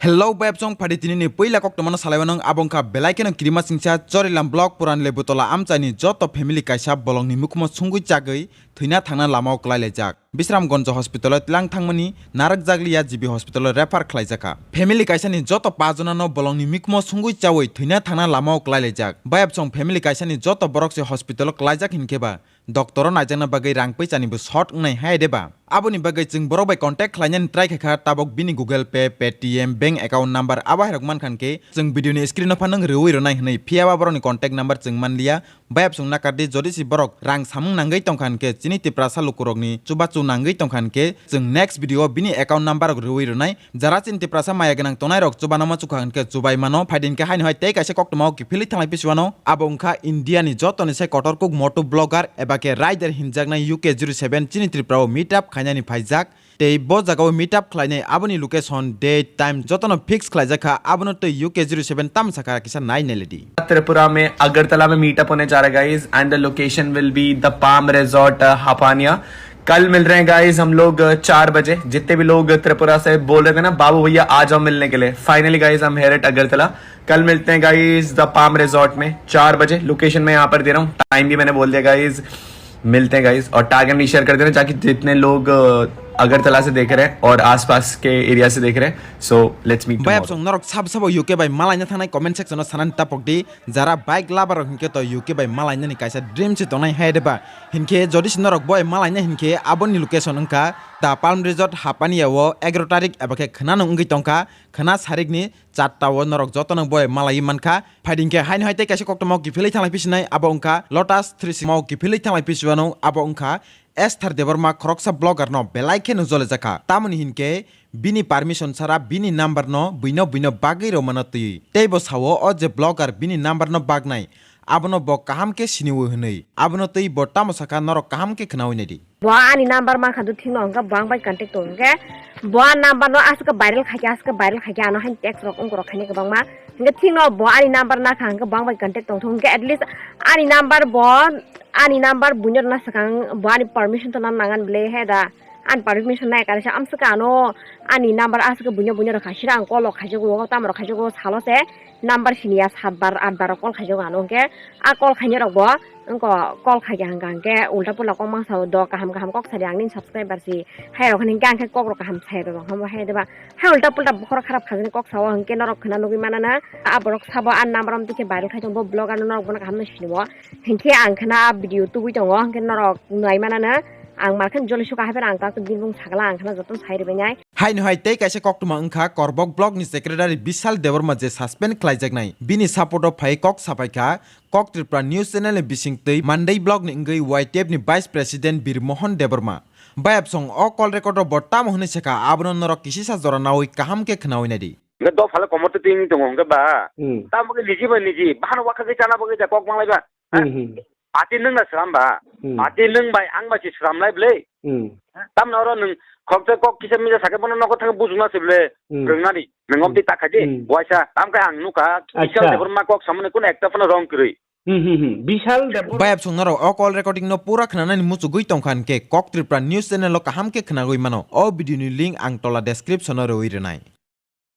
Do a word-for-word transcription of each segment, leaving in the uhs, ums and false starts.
Hello, bayapsong phadi tini ni puila koktwmano salaimanong, abo wngkha belai kheno kirima singsa Chorilam block Puran Lebutola amchaini joto family kaisa bolongni mukhumo sungwi chagwi thwina thangna lamao kwlailaijak. Bisramganj hospital o tlang thangmani narwkjakliya G B hospital o refer khlaijakha. Family kaisani joto pajona no bolongni mukhumo sungwi chawi thwina thangna lamao kwlailaijak. Bayapsong family kaisani joto borok se hospital o kwlaijak hinkhe ba doctor o naijakna bagwi rang puisani bo short wngnai hai de ba. Aboni bagwi chwng borok bai contact khlainani try khaikha, tabok bini Google Pay, Paytm, bank account number abo hai rok mankha hinkhe chwng video ni screen o phano rwui rwnai hwnwi, phiya ba borokni contact number chwng manliya. Bayapsong nakardi, jodi si borok rang samung nangwi tongkha hinkhe chini Tiprasa lukurokni chubachu nangwi tongkha hinkhe chwng next video o bini account number rok rwui rwnai. Jara chini Tiprasa maya gwnang tongnai rok chubano ma chukha hinkhe chubai mano. Phaidi hinkhe haino hai tei kaisa koktwma o kiphilwi thanglai pisiwano, abo wngkha India ni joto ni sai kotor kuk moto blogger eba khe rider hinjaknai U K zero seven chini Tripura o meet up khainani phaijak. Tei bo jaga o meet up khlainai, aboni location, date, time jotono fix khlaijakha, abono tei U K zero seven tamo sakha kisa nai nailedi. Tripura में अगरतला में मीटअप होने जा रहा है guys, and the location will be the palm resort हापानिया। कल मिल रहे हैं गाइस हम लोग चार बजे। जितने भी लोग त्रिपुरा से बोल रहे थे ना बाबू भैया आ जाओ मिलने के लिए, finally guys, I'm here at Agartala. कल मिलते हैं गाइस द पाम रिजॉर्ट में चार बजे। लोकेशन मैं यहाँ पर दे रहा हूँ, टाइम भी मैंने बोल दिया गाइस। मिलते हैं गाइस, और टैग एंड रीशेयर कर देना ताकि जितने लोग अ, अगरतला से देख रहे हैं और आसपास के एरिया से देख रहे हैं। So let's meet tomorrow. Bayapsong norok sabo sabo U K bai malaina thangnai comment section o sanani tapok di. Jara bike lover rok hinkhe to U K bai malainani kaisa dream se tongnai hai de ba. Hinkhe jodi se norok boi malaina hinkhe aboni location wngkha The Palm Resort Hapania o egaro tarik eba khe khwnano wngwi tongkha, khwna sarikni charta o norok jotono boi malaiwi mankha. Phaidi hinkhe haino hai tei kaisa koktwma o kiphilwi thanglai pisinai, abo wngkha Lotus three six o kiphilwi thanglai pisiwano, abo wngkha Esther Debbarma, khoroksa blogger no belai kheno jolijakha. Tamoni hinkhe bini permission sara bini number no buino buino bagwi rwmano twi. Tei bo sao o je blogger bini number no bagnai, abono bo kaham khe siniwi hwnwi. Abono twi bo tamo sakha norok kaham khe khnawi naidi. Bo ani number mankha do thikno hwnkhe bo ang bai contact tong hwnkhe bo ani number no aswk viral khaikhe aswk viral khaikhe ano haino text rok wngkorok khaina kwbangma hwnkhe thikno bo ani number nakha hwnkhe bo ang bai contact tong thung hwnkhe at least ani number bo ani number buino rwna swkang bo ani permission to nang nangan bwle he da ani permission nai kare se amswk ano ani number aswk buino buino rwkha sira ang call rok khaijago tamo rok khaijago salo se number siniya saat bar aat bar rok call khaijago ano hwnkhe a call khainai rok bo Wngkha call khaikha hwnkha hwnkhe ulta pulta kok mangsa o do kaham kaham kok sadi ang nini subscriber si hai rok hwnkhe ang khe kok rok kaham sai rw rok hamo hai deba hai ulta pulta bokhorok kharap khajani kok sao hwnkhe norok khwna nugwi manana a borok sabo a number am tikhe viral khai tongo bo blogger no norok bono kaham no sinio hwnkhe ang khwna a video tubui tongo hwnkhe norok nai manana ang markhe joli suka hai phano ang tak bini bung sagla ang khwna jotono sai rwbainai. Haino hai tei kaisa koktwma wngkha Korbok block ni secretary Bishal Debbarma je suspend khlaijaknai bini support o phai kok sapaikha. Kok Tripura News Channel ni bisingtwi Mandai Block ni wngwi Y T F ni Vice President Bir Mohan Debbarma. Bayapsong o call record o bo tamo hwnwi sakha, abono norok kisisa jora nawi kaham khe khnawi naidi. Hingke dopha le komor twi twi wngwi tongo hingke ba. Hmm. Tamo khe niji bai niji, bahano wakha khe chana bagwi da kok manglai ba. Hmm, hmm. Party nwng na slam ba. Hmm. Party nwng bai ang bai se slam lai bwle. Hmm. Tamno oro nwng khoksa kok kisa misa sakhe bono nogo thang bujukna se bwle. Hmm. Rwngnani. Nwng obdi ta khaidi. Hmm. Waisa, tam khe ang nukha, Acha. Bishal Debbarma kok samani kuno ekta phano wrong kwrwi. Hmm, hmm, hmm. Bishal Debbarma. Bayapsong norok o call recording no pura khnanani muchugwi tongkha hinkhe Kok Tripura News Channel o kaham khe khnagwi mano. O video ni link ang tola description o rwui rwnai.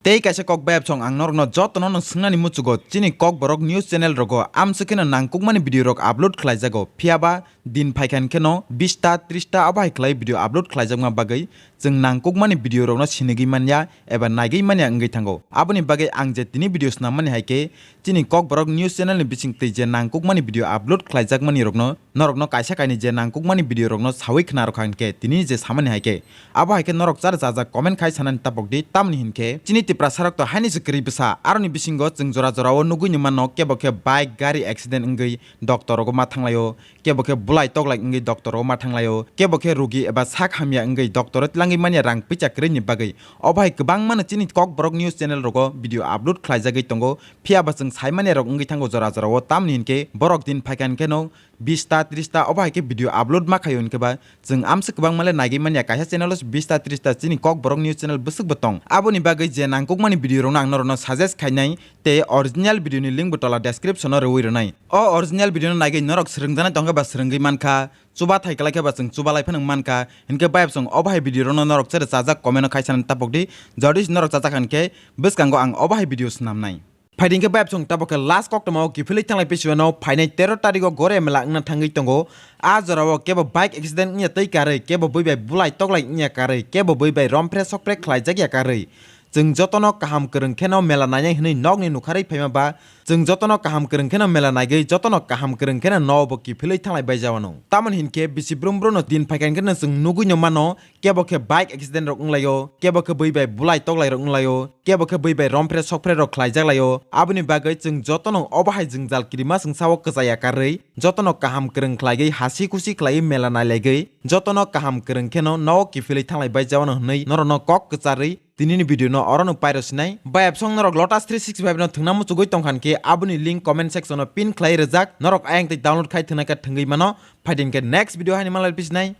Tei kaisa kok bayapsong ang norokno jotono no swngnani muchugo, chini Kokborok news channel rogo amswk kheno nangkukmani video rok upload khlaijago, phiyaba din phaikha hinkhe no bista trista abo hai khlai video upload khlaijakma bagwi chwng nangkukmani video rokno sinigwi manya eba naigwi manya wngwi thango. Aboni bagwi ang je tini video snammani hai khe chini Kokborok news channel ni bisingtwi je nangkukmani video upload khlaijakmani rokno norokno kaisa kainwi je nangkukmani video rokno sawi khna rwkha hinkhe tini je samani hai khe abo hai khe norok char jajak comment khai sanani tapok di, tamni hinkhe chini Tiprasa rok to haini se kwrwi bwsa, aroni bisingo chwng jora jora o nugwi ni mano kebo khe bike gari accident wngwi doctor rogo ma thanglaio, kebo khe bulai toklai wngwi doctor rogo ma thanglaio, kebo khe rugi eba sak hamya wngwi doctor o tlangwi manya rang puisa kwrwi ni bagwi. Obo hai kwbangma no chini Kokborok news channel rogo video upload khlaijagwi tongo, phiyaba chwng saimanya rok wngwi thango jora jora o, tamni hinkhe borok din phaikha hinkhe no bis ta tris ta obo hai khe video upload ma khaio hinkhe ba chwng amswk kwbangma le naigwi manya, kaisa channel o bis ta tris ta chini Kokborok news channel bwswk bo tong. Aboni bagwi je nangkukmani video rokno ang norokno suggest khainai tei original video ni link bo tola description o rwui rwnai. O original video no naigwi norok swrwngjaknai tongkhe ba swrwngwi mankha, chubathai kwlai khe ba chwng chubalai phano mankha, hinkhe bayapsong obo hai video rokno norok chere chajak comment o khai sanani tapok di, jodi norok chajak hinkhe bwskango ang obo hai video swnamnai. Phaidi hinkhe bayapsong tabok khe last koktwma o kiphilwi thanglai pisiwano phainai tero tarikh o gore mela wngna thangwi tongo. A jorao kebo bike accident wngya tei karwi, kebo bui bai bulai toklai wngya karwi, kebo bui bai romphre sokphre khlaijak ya karwi. Chwng jotono kaham kwrwng kheno mela nainai hwnwi nokni nukharwi phaima ba, chwng jotono kaham kwrwng kheno mela naigwi, jotono kaham kwrwng kheno nobo kiphilwi thanglai bai jawano. Tamoni hinkhe bisi brum brumno din phaikha hinkhe chwng nugwi no mano, kebo khe bike accident rok wnglaio, kebo khe bui bai bulai toklai rok wnglaio, kebo khe bui bai romphre sokphre rok khlaijak laio. Aboni bagwi chwng jotono obo hai jwngjal kirima chwng sao kwchaya karwi, jotono kaham kwrwng khlaigwi hasi khusi khlaiwi mela nailaigwi, jotono kaham kwrwng kheno nogo kiphilwi thanglai bai jawano hwnwi norokno kok kwcharwi tinini video no orono pairo sinai. Bayapsong norok Lotus three six five no thwngna muchugwi tongkha hinkhe aboni link comment section o pin khlai rwjak, norok ayang tei download khai thwngnaikha thwngwi mano. Phaidi hinkhe next video haini malai pisinai.